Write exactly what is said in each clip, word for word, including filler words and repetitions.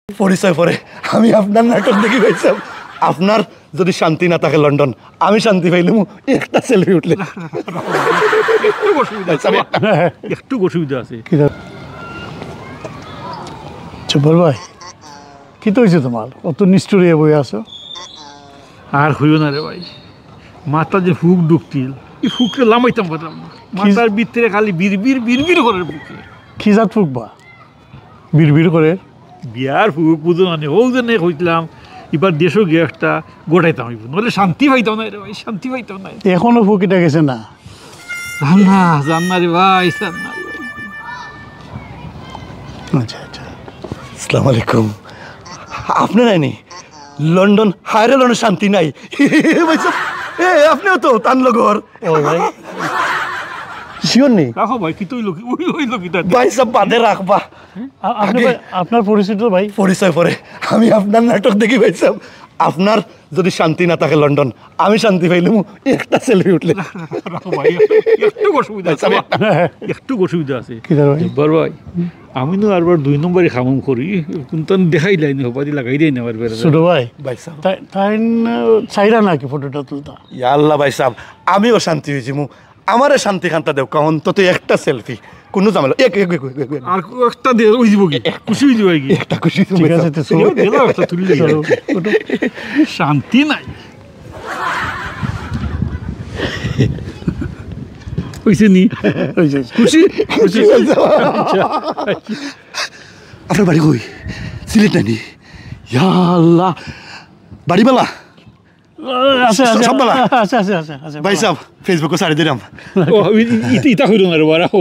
পরিচয় পরে। আমি আপনার নাটক দেখি ভাইসাব। আপনার যদি শান্তি না থাকে লন্ডন, আমি শান্তি পাইলাম একটা সেলফি উঠলে। একটু অসুবিধা আছে। একটু অসুবিধা আছে। কি দা-, জব্বার ভাই, কিতা অইছে তুমার? অত নিষ্ঠুর অইয়া বই আছো। আর কইও না রে ভাই, মাথাত যে ফুক ঢুকছিল, ই ফুকরে লামাইতাম পারলাম না। মাথার ভিতরে খালি বিড়বিড় বিড়বিড় করের ফুকে। কি জাত ফুক বা? বিড়বিড় করের। বিয়ার ফুক বুঝো না নি, অউ যে নে কইছিলাম, ইবার দেশো গিয়া একটা ঘটাইতাম অইবো, নাইলে শান্তি পাইতাম নায় রে ভাই, শান্তি পাইতাম নায়। এখনো ফুক ইটা গেছে না? জান না, জান না রে ভাই, জান না রে ভাই। আচ্ছা, আচ্ছা। আসসালামু আলাইকুম। আপনে নায়নি? লন্ডন, হায়রে লন্ডন শান্তি নাই। ভাইসাব, এ, আপনেও তো তান লগর। ও ভাই। Sure নি? রাখো ভাই, কিতা অইলো কি? অইলো, অইলো কিতা? ভাইসাব, বাদে রাখবা। আ-, আপনে আগে ভাই, আপনার পরিচিত ভাই? পরিচয় পরে। আমি আপনার নাটক দেখি ভাইসাব। আপনার যদি শান্তি না থাকে লন্ডন, আমি শান্তি পাইলাম একটা সেলফি উঠলে। রাখো ভাই, একটু অসুবিধা আছে। একটু অসুবিধা আছে। কিতা ভাই? জব্বার ভাই, আমি নু আরবার দুই নম্বরি কাম করি, কুন্তা দেখাইলাইনি, হবাদি লাগাই দেয় না আবার বেড়া। ছোট ভাই, ভাইসাব। তাই, তাইন, আহ, চাইরা নাকি ফটোটা তুলতা? ইয়া আল্লাহ ভাইসাব, আমিও শান্তি অইযিমু। আমারে শান্তি খান্তা দেউক্কা, অন্তত একটা সেলফি। কুনু ঝামেলা, এক, এক, এক, এক, এক, এক। আর একটা দে, অইযিবো কি? খুশি অইযিবো কি? একটা খুশি অইযিবো, ঠিক আছে, ভাইসাব। তো চলো। দিলাও একটা তুলি চলো, উঠো। শান্তি নাই। অইছে নি? অইছে, অইছে। খুশি? খুশি অইছে। আপনার বাড়ি কই? সিলেট নানি? ইয়া আল্লাহ। বাড়ি বালা? আছে, আছে, সব বালা? আছে, আছে, আছে, আছে, ভাইসাব, Facebook-ও ছাড়ি দিলাম। ও, ই-, ই-, ইতা কইরো না রে বাবা, রাখো।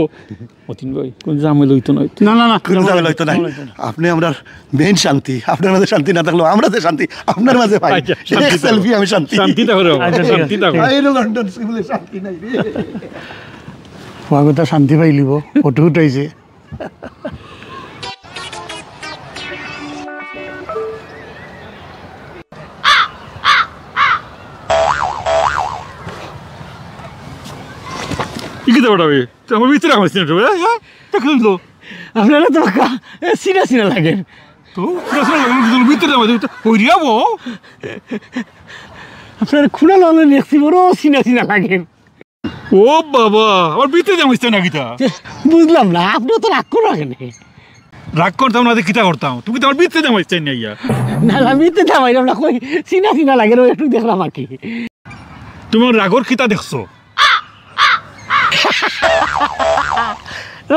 মতিন ভাই, কুনু ঝামেলা অইতো নায়। না, না, না, কুনু ঝামেলা অইতো নায়। ঝামেলা অইতো নায়। আপনে আমরার main শান্তি, আপনার মাঝে শান্তি না থাকলেও আমরা যে শান্তি, আপনার মাঝে ভাই। আচ্ছা, শান্তি এক থাকো। সেলফি আমি শান্তি। শান্তি থাকো রে বাবা, আচ্ছা, ঠিক আছে, শান্তি থাকো। ঠিক আছে। বাইরে লন্ডন সিলেটে শান্তি নাই রে। ফুয়াগুতা শান্তি পাইলিবো, ফটো উঠাইছে। ই কিতা বেটা বে? তুই আমার ভিতরে আমার সিনেমা, হ্যাঁ? হ্যাঁ? তা কি হইলো? আপনারা তো বাক্কা, এ, চিনা চিনা লাগের। তো চিনা চিনা লাগে, কিন্তু ভিতরে আমার ভিতরে হইরিয়া বো। আপনারা খুনা লালে দেখছি বড় চিনা চিনা লাগের। ও বাবা, আমার ভিতরে যাওয়া হইছে না কিতা? বুঝলাম না, আপনি তো রাগ করো কেনে? রাগ করতাম না, তো কিতা করতাম? তুমি তো আমার ভিতরে যাওয়া হইছে না ইয়া। না, না, ভিতরে যাওয়াইলাম না, কই চিনা চিনা লাগে, ওই একটু দেখলাম আর কি। তুমি আমার রাগর কিতা দেখছো?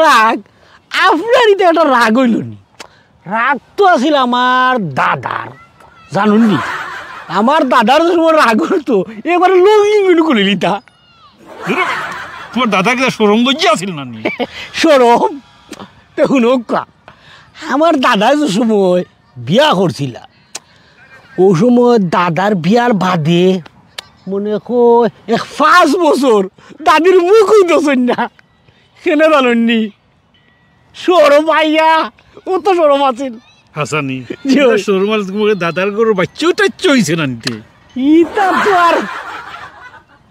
রাগ? আপনারই তো একটা রাগ অইলো নি। রাগ তো আছিল আমার দাদার, জানইন নি? আমার দাদার যে সময় রাগ অইতো, একবারে লুঙ্গি গুলো খুলি লিতা। ধুর, তোমার দাদা কিতা শরম লজ্জা আছিল না নি? শরম? তে হুনউক্কা, আমার দাদায় যে সময় বিয়া করছিলা, অউ সময় দাদার বিয়ার বাদে মনে কয় এক পাঁচ বছর দাদির মুখও দেখছইন না। কেনে জানইন নি? শরম আইয়া, অত শরম আছিল। হাছানি? জি, অয়। শরম আছিল, তোমার দাদার ঘরর বাইচ্চা টাইচ্চা অইছে না নি তে? ইতা তো আর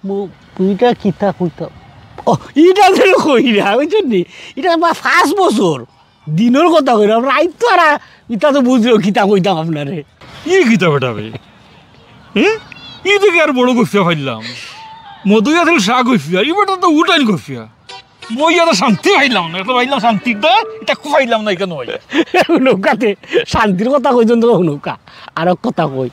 মু-, ইটা কিতা কইতাম? ও, ইটা তো কই না, বুঝছইন নি? ইটা আমার পাঁচ বছর। দিনর কথা কইরাম, রাইত তো আর ইতা তো বুঝলেও কিতা কইতাম আপনারে। ই কিতা বেটা বে? এ? ই দেখি আর বড় গফিয়া পাইলাম। মদই আছিল সা গফিয়া, ই বেটা তো উঠাইন গফিয়া। মই আর শান্তি পাইলাম না, এটা পাইলাম শান্তিটা, এটা খুব পাইলাম না এখানে ভাই। নৌকাতে শান্তির কথা কইছইন তো নৌকা। আর এক কথা কই,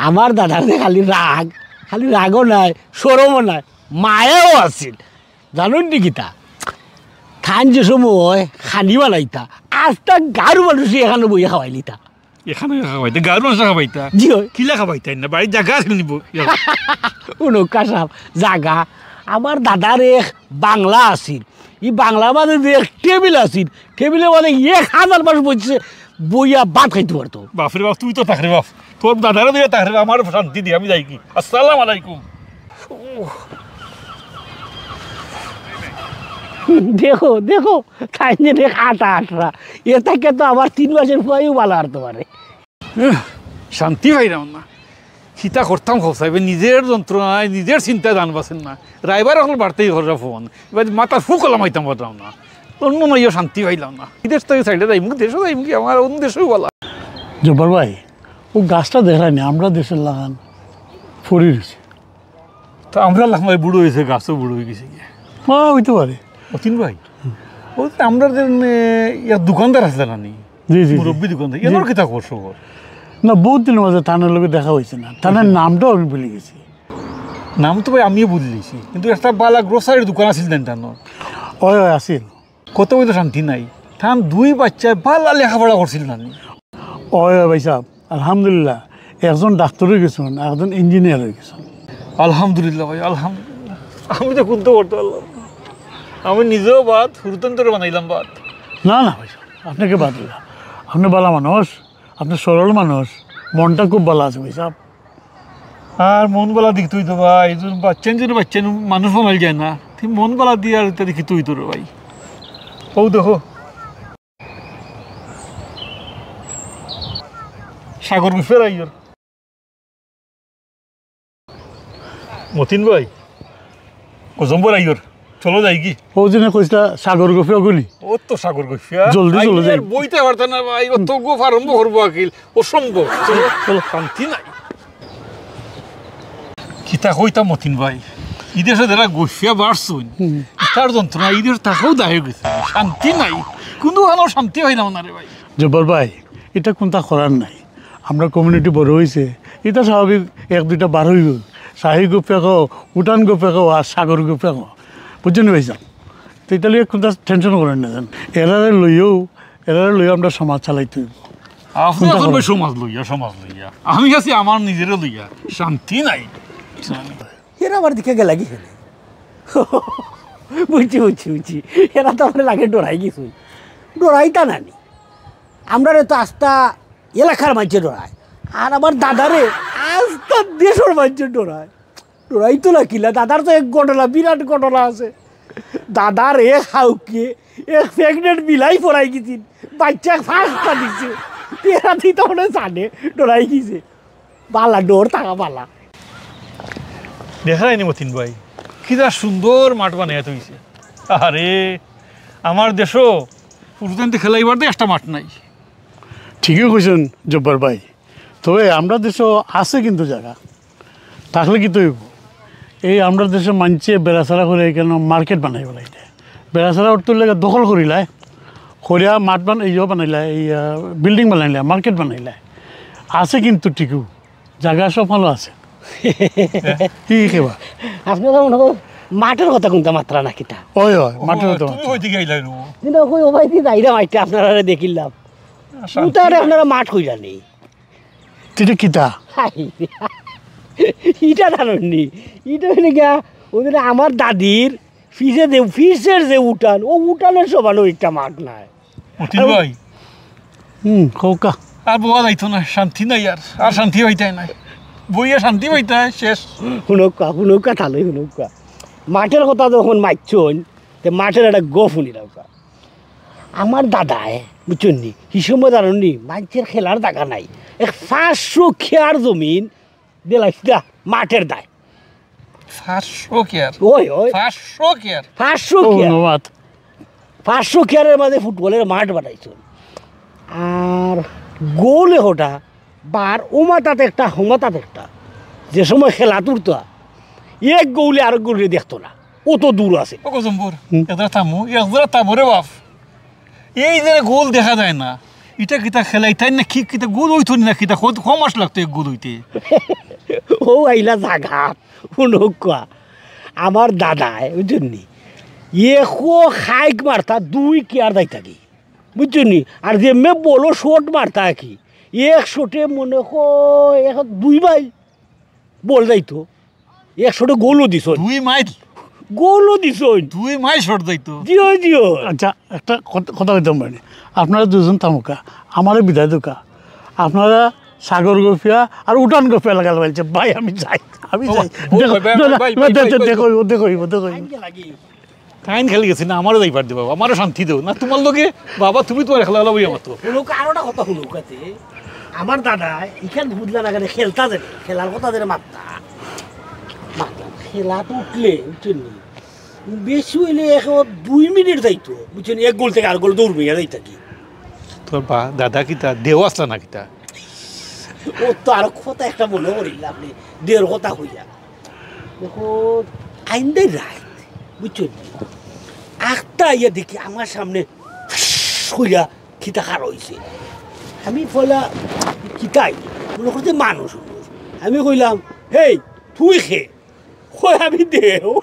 আমার দাদার যে খালি রাগ, খালি রাগও নাই, শরমও নাই, মায়াও আছিল। জানইন নি কিতা? তাইন যে সময় খানি বানাইতা, আস্তা গাঁওর মানুষে এখানো বইয়া খাওয়াইলিতা। এখানো খাওয়াইতা? গাঁওর মানুষে খাওয়াইতা? জি অয়। কিলা খাওয়াইতা না? বাড়িত জাগা আছিল নি বো-, ইয়া। হুনউক্কা সাব, জাগা। আমার দাদার এক বাংলা আছিল। ই বাংলার মাঝে যে এক টেবিল আছিল, টেবিলর মাঝে এক হাজার মানুষ বইছে, বইয়া ভাত খাইতো পারতো। বাফরে বাফ, তুই তো থাকরে বাফ। তোর দাদারে দিয়া থাকরে, আমার শান্তি দিয়া আমি যাইগি। আসসালামু আলাইকুম। দেখো, দেখো, তাইন যে দেখ আটা আটরা। এ থাকি তো আমার তিন মাসর ফুয়াইও ভালা আটতো পারে। উহ, শান্তি পাইরাম না। কিতা করতাম কও চাইন বে, নিজর যন্ত্রণায়, নিজর চিন্তায় জান বাচের না। ড্রাইভার অকল বাড়তেই কররা ফোন। ইবার মাথার ফুক লামাইতাম পাররাম না। অন্য নাইও শান্তি পাইলাম না। বিদেশ থাকি সাইডে যাইমু, দেশো যাইমু কি, আমার অন্য দেশেও ভালা। জব্বার ভাই, ও গাছটা দেখরায়নি, আমরার দেশর লাখান ফড়ি রইছে। তো আমরার লাখান বুড়া অইছে, গাছও বুড়া অইগেছে গিয়া। হ্যাঁ, অইতে পারে। মতিন ভাই, ও তো আমরার যে, মানে, ইয়ার দোকানদার আছে না নি? জি, জি, জি। মুরব্বি দোকানদার। জি। এনর কিতা খবর সবর? না, বউত দিনর মাঝে তানর লগে দেখা অইছে না। তানর নামটাও আমি ভুলি গেছি। নাম তো ভাই আমিও ভুলি গেছি, কিন্তু একটা বালা গ্রোসারির দোকান আছিল না তানর? অয়, অয়, আছিল। কত অইলো শান্তি নাই। তান দুই বাইচ্চায় বালা লেখাপড়া করছিল না নি? অয়, অয় ভাইসাব, আলহামদুলিল্লাহ, একজন ডাক্তার অইগেছইন, একজন ইঞ্জিনিয়ার অইগেছইন। আলহামদুলিল্লাহ ভাই, আলহামদুলিল্লাহ। আমি তো কুন্তা করতাম পারলাম না। আমি নিজেও বাদ, হুরুতাইন্তরে বানাইলাম বাদ। না, না ভাইসাব, আপনে কিতা বাদ অইলা? আপনে বালা মানুষ, আপনে সরল মানুষ, মনটা খুব বালা আছে ভাইসাব। আর মন বালা দেখতে অইতো ভাই, এই যে বাইচ্চাইন যদি বাইচ্চাইন মানুষ বানাইল যায় না, তে মন বালা দিয়া আর ইতা দেখিতে অইতো রে ভাই। অউ দেখো, সাগর গুফিয়ার আইয়র। মতিন ভাই, গজম্বর আইয়র, চলো যাইগি। অউ যে না কইছলা সাগর গুফিয়া অগুনি। ও তো সাগর গুফিয়া। জলদি আই চলো যাই। আর বইতে পারতা না ভাই, ও তো গুফ আরম্ভ করবো আকিল, অসম্ভব। চলো, চলো। শান্তি নাই। কিতা কইতাম মতিন ভাই, ইদেশো যারা গুফিয়া বাড়ছইন, হুম। ইতার যন্ত্রণা, ইদেশো থাকাও দায় অইগেছে। শান্তি নাই, কুনু খানো শান্তি অয় না রে ভাই। জব্বার ভাই, ইটা কুন্তা করার নাই। আমরার কমিউনিটি বড় অইছে, ইতা স্বাভাবিক এক দুইটা বার অইবো। শাহী গুফিয়া কও, উঠান গুফিয়া কও, আর সাগর গুফিয়া কও। বুঝছইন নি ভাইসাব? তে ইতা লইয়া কুন্তা টেনশন করইন না যেন। এরারে লইয়াউ, এরারে লইয়াউ আমরার সমাজ চালাইতে অইবো। আপনে কুন্তা এখন ভাই করইন। সমাজ লইয়া, সমাজ লইয়া। আমি আছি আমার নিজরে লইয়া। শান্তি নাই। এরা আমার দিকে গেলা কি খেলে? বুঝছি, বুঝছি, বুঝছি। এরা তো আমার লাগে ডরাই গেছে। ডরাইতা না নি। আমরারে তো আস্তা এলাকার মাইনষে ডরায়। আর আমার দাদারে আস্তা দেশর মাইনষে ডরায়। ডরাইতো না কিলা, দাদার তো এক ঘটনা, বিরাট ঘটনা আছে। দাদার এক হাউকে এক প্রেগনেন্ট বিলাই পড়াই গেছিল, বাইচ্চা ফাঁসটা দিছে। এরা দিতে মনে জানে, ডরাই গেছে। বালা, ডর থাকা বালা। দেখরায়নি মতিন ভাই, কিতা সুন্দর মাঠ বানাইয়া থইছে। আরে, আমার দেশো হুরুতাইন্তে খেলাইবার দে একটা মাঠ নাই। ঠিকই কইছইন জব্বার ভাই, তবে আমরার দেশো আছে কিন্তু জাগা, থাকলে কিতা অইবো? এই আমরার দেশো মাইনষে বেড়াছেড়া করি কেনে মার্কেট বানাই ফালাইলে, বেড়াছেড়া অর্থ অইলো দখল করিলায়, করিয়া মাঠ বান-, ইয়ে বানাইলায়, এই, আহ, বিল্ডিং বানাইলায়, মার্কেট বানাইলায়। আছে কিন্তু ঠিকউ, জাগা সব ভালা আছে। কি খেবা? আপনে তো মনে করো মাঠর কথা কুন্তা মাতরা না কিতা? অয়, অয়, মাঠর কথা তুমি মাতরা। কই দিকে আইলায় নু? কিন্তু কই ও ভাই দি যাইরা মাঠে আপনারারে দেখিলাম। শান্তি উতারে নাই। আপনারা মাঠ কইরা নি। ইটা কিতা? হাই, ইটা জানইন নি? ইটা অইলো গিয়া, অউ যে আমার দাদির পিছে যে, পিছের যে উঠান, অউ উঠানর সমান একটা মাঠ নাই। মতিন আর ভাই। হুম, কউক্কা। আর বওয়া যাইতো না, শান্তি নাই আর, আর শান্তি পাইতায় নায়। বইয়া শান্তি পাইতায় শেষ। হুনউক্কা, হুনউক্কা, তাইলে হুনউক্কা। মাঠর কথা যখন মাতছইন, তে মাঠর একটা গফ হুনিলাউক্কা। আমার দাদায়, বুঝছইন নি, হি সময় জানইন নি, মাইনষের খেলার জাগা নাই। এক পাঁচশো কিয়ার জমিন দিলাইছলা মাঠর দায়। পাঁচশো কিয়ার? অয়, অয়। পাঁচশো কিয়ার? পাঁচশো কিয়ার। ধন্যবাদ। পাঁচশো কিয়ারর মাঝে ফুটবলর মাঠ বানাইছইন। আর গোল একটা, বার ও মাথাত একটা, হো মাথাত একটা। যে সময় খেলাত উঠতা, এক গোলে আরক গোলরে দেখতো না। অত দূর আছে। ও গজম্বর, হুম। একজরা থামো, একজরা থামো রে বাপ। এই যে গোল দেখা যায় না, ইটা কিতা খেলাইতায় না কি, কিতা গোল অইতো না কিতা, কত, ক মাস লাগতো এক গোল অইতে? অউ আইলা জাগাত, হুনউক্কা। আমার দাদায়, বুঝছইন নি? একো খাইক মারতা দুই কিয়ার যাইতাগি। বুঝছইন নি? আর যেমনে বলো শট মারতা কি, এক শটে মনে অয় এক দুই মাইল বল যাইতো। এক শটে গোলও দিছইন। দুই মাইল? গোলও দিছইন। দুই মাইল শট যাইতো? জি অয়, জি অয়। আচ্ছা, একটা কথা, কথা কইতাম পারি। আপনারা দুইজন থামউক্কা, আমারে বিদায় দেউক্কা। আপনারা সাগর গফিয়া আর উঠান গফিয়া লাগাল পাইছে। ভাই, আমি যাই, আমি ও, যাই। ও, দেখো, ভাই, ভাই, না, না, ভাই, ভাই, ভাই, দেখো, ভাই। দেখো, দেখো, দেখো। আইনকে লাগি। তাইন খালি গেছি না, আমারও যাইবার দেও বাবা, আমারও শান্তি দেও না। তুমার লগে বাবা, তুমি তুমার একলা একলা বইয়া মাতো। হুনউক্কা, আরোটা কথা হুনউক্কা তে। আমার দাদায় ইখান বুঝলা না কেনে, খেলতা জানে, খেলার কথা জানে মাততা। মাততা, খেলাত উঠলে, বুঝছইন নি? বেশি অইলে এক দুই মিনিট যাইতো, বুঝছইন নি? এক গোল থাকি আরক গোল দৌড় মারিয়া যাইতা কি। তোর বা-, দাদা কিতা দেও আছলা না কিতা? ও তো আরো কথা একটা মনো করিলাম নি, দের কথা কইয়া। দেখো, আইন্দাই রাইত, বুঝছো নি? আখতা আইয়া দেখি আমার সামনে কইয়া কিতা খাড়া অইছে। আমি কইলা, "কিতাই?" মনো করছে মানুষ। আমি কইলাম, "হেই, তুই খে?" কই, "আমি দেও।"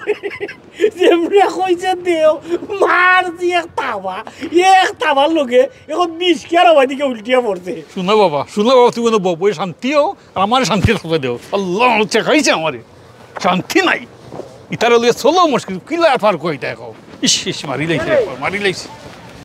যেমনে কইছে দেও, মারছি এক থাবা, এক থাবার লগে এখন বিশ কেয়ার আমার দিকে উল্টিয়া পড়ছে। শুনো বাবা, শুনো বাবা, তুমি কোনো বউয়ে শান্তি হও, আর আমার শান্তি থাকতে দেও। আল্লাহ চেকাইছে আমারে, শান্তি নাই। ইতারে লইয়া চলো মুশকিল, কিলা পার কইতা এখন। ইস, ইস, মারি লাইছে, মারি লাইছে।